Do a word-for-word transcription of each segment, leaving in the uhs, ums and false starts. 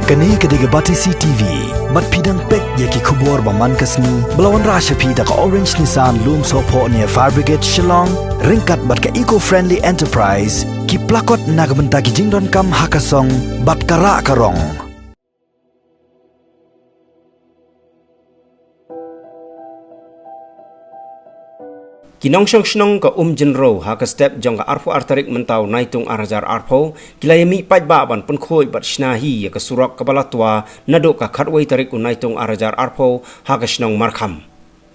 Kane ka dei ka Batesi T V. Bad phi dang peit ïa ki khubor ba man ka sngi ba la wanrah sha phi da ka Orange Nissan Lumsohphoh near Fire Brigade Shillong, ryngkat bad ka Eco Friendly Enterprise, ki plakot na ka bynta ki jingdonkam ha ka song bad ka rah ka rong. Ki nongshong shnong ka Umjynro ha ka step jong ka arphew ar tarik mynta u Naitung ar hajar arphew ki la ïa mih paidbah ban pynkhuid bad shna hi ïa ka surok kaba la twa naduh ka khatwei tarik u Naitung ar hajar arphew ha ka shnong Markham.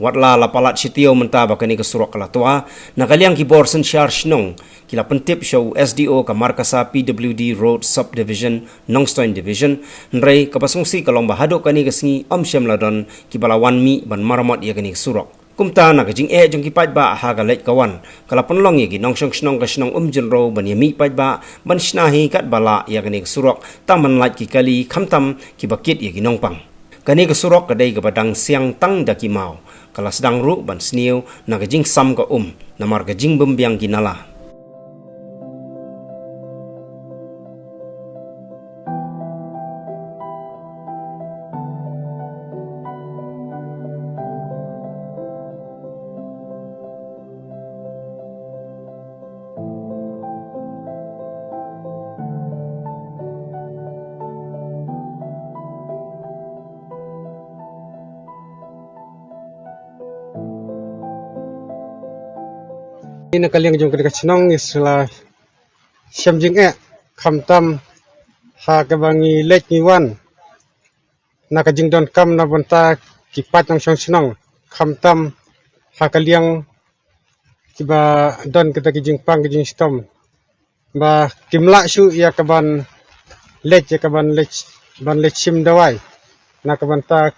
Wat la la palat shi taïew mynta ba kane ka surok ka la twa, na ka liang ki bor synshar shnong ki la pyntip sha u S D O ka Markasa P W D Road Subdivision, Nongstoiñ Division, hynrei kaba sngewsih ka long ba haduh kane ka sngi ym shym la don kiba la wan mih ban maramot ïa kane ka surok. Kumta na ka jingeh jong ki paidbah ha ka leit ka wan, ka la pynlong ïa ki nongshong shnong ka shnong Umjynro ban ïa mih paidbah ban shna hi katba lah ïa kane ka surok, tang ban lait ki kali khamtam kiba kit ïa ki nongpang. Kane ka surok ka dei kaba dang siang tang da ki maw, ka la sdang ruh ban sniew na ka jingsam ka um namar ka jingbymbiang ki nala. Ïa na ka liang jong kane ka shnong, ïa shu la shem jingeh khamtam ha kaba ngi leit ngi wan na ka jingdonkam na bynta ki paid nongshong shnong, khamtam ha ka liang kiba don kita ki jingpang ki jingshitom ba kim lah shuh ïa kaban leit, ïa kaban leit, ban leit shim dawai na ka bynta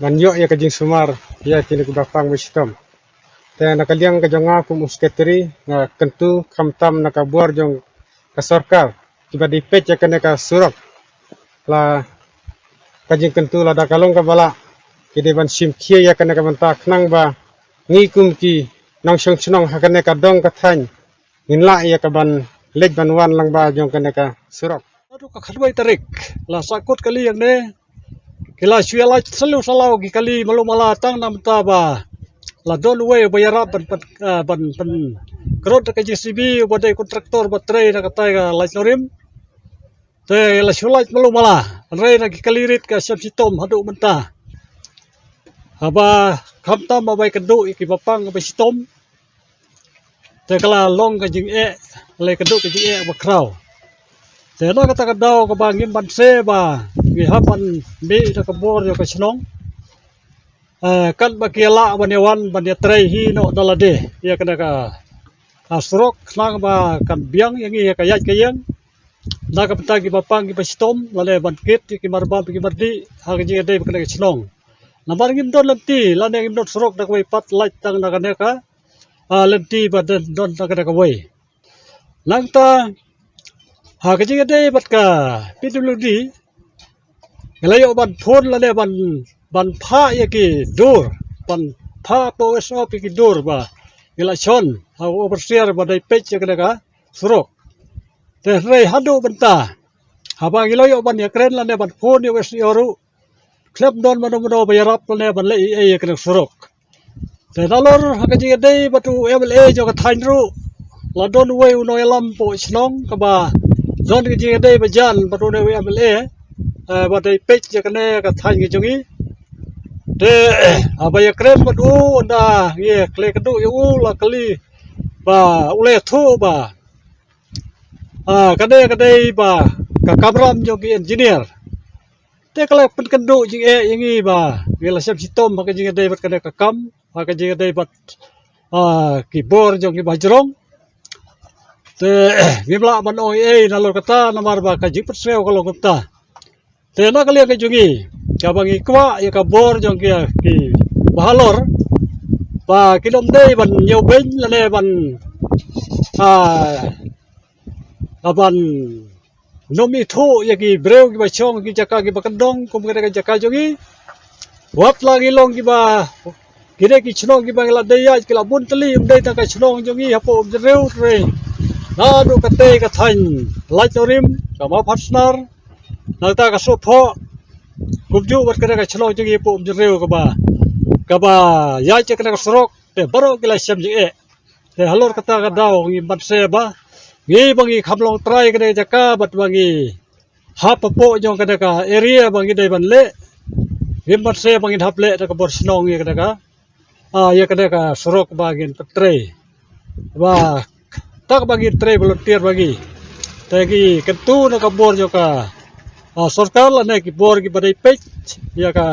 ban ïoh ïa ka jingsumar ïa kine kiba pang ba shitom. Te na ka liang ka jong nga kum u secretary, nga kyntu khamtam na ka bor jong ka sorkar kiba dei peit ïa kane ka surok, la ka jingkyntu lada ka long kaba lah, ki dei ban shim khia ïa kane ka bynta khnang ba ngi kum ki nongshong shnong ha kane ka dong ka thaiñ ngin lah ïa kaban leit ban wan lang ba jong kane ka surok. Naduh ka khatwei tarik la sahkut kali ïa kane, ki la shu ïa lait syllew salaw ki kali malu mala tang na bynta ba la don uwei uba ïarap ban, ban, ah, ban, ban kyrut da ka J C B uba dei kontraktor ba trei na katai ka lait nongrim. Te la shu lait malu mala, hynrei na ki kali rit ka shem shitom haduh mynta. Haba khamtam ba bai kynduh ïa kiba pang ba shitom, te ka la long ka jingeh, la kynduh ka jingeh ba khraw. Te na kata ka daw kaba ngim banse ba ngi hap ban mih da ka bor ïa ka shnong, eh, katba ki lah ban ïa wan ban ïa trei hi noh da lade ïa kane ka, ah, surok khnang ba kan biang ïa ngi ïa ka ïaid ka ïeng na ka bynta kiba pang kiba shitom, lane ban kit ïa ki marbam ki mardih ha ka jingïadei bad kane ka shnong. Namar ngim don lynti lane ngim don surok da kawei pat, lait tang na kane ka, ah, lynti ba don, don na kane kawei. Nangta ha ka jingïadei bad ka P W D, ngi la ïoh ban phone lane ban, ban phah ïa ki dur, ban phah po wes op ïa ki dur ba ngi la shon ha u overseer ba dei peit ïa kane ka surok. Te hynrei haduh mynta haba ngi la ïoh ban ïakren lane ban phone ïa u S D O ruh, khlem don mano mano ba ïarap lane ban leh ei ei ïa kane ka surok. Te nalor ha ka jingïadei bad u M L A jong ka thaiñ ruh, la don uwei u nongïalam po shnong kaba don ka jingïadei ba jan bad une u M L A, eh, ba dei peit ïa kane ka thaiñ ka jong ngi. Te haba ïakren bad u, ynda ngi ïakhleh kynduh ïa u, la kylli ba u la ïathuh ba, ah, kane ka dei ba ka kamram jong ki engineer. Te ka la pynkynduh jingeh ïa ngi ba ngi la shem shitom ha ka jingïadei bad kane ka kam, ha ka jingïadei bad, ah, ki bor jong kiba hajrong. Te ngim lah ban ong ei ei nalor kata namar ba ka jingpynsngew ka long kumta. Te na ka liang ka jong ngi, kaba ngi kwah ïa ka bor jong ki, kiba halor, ba kin ym dei ban ñiewbeiñ lane ban, ah, ban ym ithuh ïa ki briew kiba shong ki jaka kiba kyndong kum kane ka jaka jong ngi. Wat la ngi long kiba, kine ki shnong kiba ngi la dei ïaid ki la bun tylli, ym dei tang ka shnong jong ngi hapoh Umjynro, hynrei naduh katei ka thaiñ Laitumkhrah, ka Mawphadsnar, Nangta ka Sohphoh kumjuh bad kane ka shnong jong ngi Umjyriew kaba, kaba ïaid ïa kane ka surok, te baroh ki la shem jingeh. Te halor kata ka daw ngim banse ba ngi, ba ngi kham long trai kane ka jaka bad ba ngi hap hapoh jong kane ka area ba ngi dei ban leh. Ngim banse ba ngin hap leh da ka bor shnong ïa kane ka, ah, ïa kane ka surok ba ngin pyntrei. Ba tak ba ngin trei volunteer ba ngi. Te ngi kyntu na ka bor jong ka, ah, sorkar lane ki bor kiba dei peit ïa ka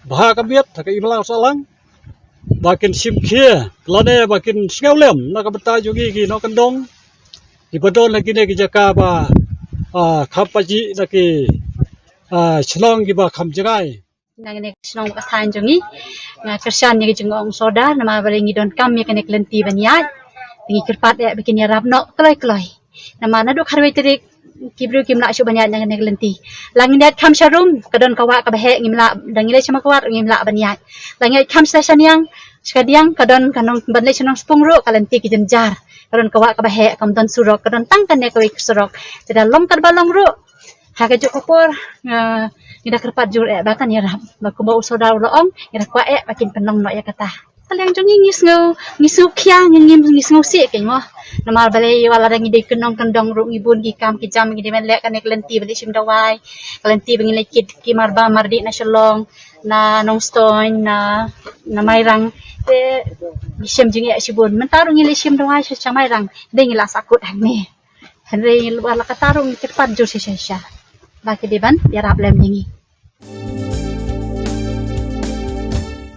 bha ka miat ha ka imlang sahlang, ba kin shim khia lane ba kin sngewlem na ka bynta jong ngi ki nongkyndong kiba don ha kine ki jaka ba, ah, kham pajih na ki, ah, shnong kiba kham jngai. Na kane ka shnong ba ka thaiñ jong ngi, nga kyrshan ïa ka jingong u sordar namar balei ngi donkam ïa kane ka lynti ban ïaid. Te ngi kyrpad eh ba kin ïarap noh kloi kloi. Namar naduh khatwei tarik ki briew kim lah shuh ban ïaid na kane ka lynti. La ngin ïaid kham sharum, ka don ka wah kaba heh, ngim lah, da ngi leit sha Mawkyrwat ngim lah ban ïaid. La ngi ïaid kham sha Shaniang, sha Kadiang, ka don ka nong ban leit sha Nongspung ruh ka lynti ka jynjar. Ka don ka wah kaba heh, kam don surok, ka don tang kane kawei ka surok. Te da long katba long ruh, ha kajuh ka por, ah, ngi da kyrpad jur eh ba kan ïarap. Ba kumba u sordar u la ong, ngi da kwah eh ba kin pynlong noh ïa kata. Ka liang jong ngi ngi sngew, ngi sngew khia, ngi, ngi, ngi sngewsih kein mo. Namar balei, wat la da ngi dei ki nongkyndong ruh, ngi bun ki kam ki jam, ngi dei ban leh kane ka lynti ban leit shim dawai, ka lynti ba ngin leit kit ki marba mardih na Shillong, na Nongstoiñ, na, na Mairang. Te ngi shem jingeh shibun. Mynta ruh ngi leit shim dawai sha, sha Mairang, dei ngi la sahkut hangne. Hynrei wat la katta ruh ngi kyrpad jur shisha shisha ba ki dei ban ïarap lem ïa ngi.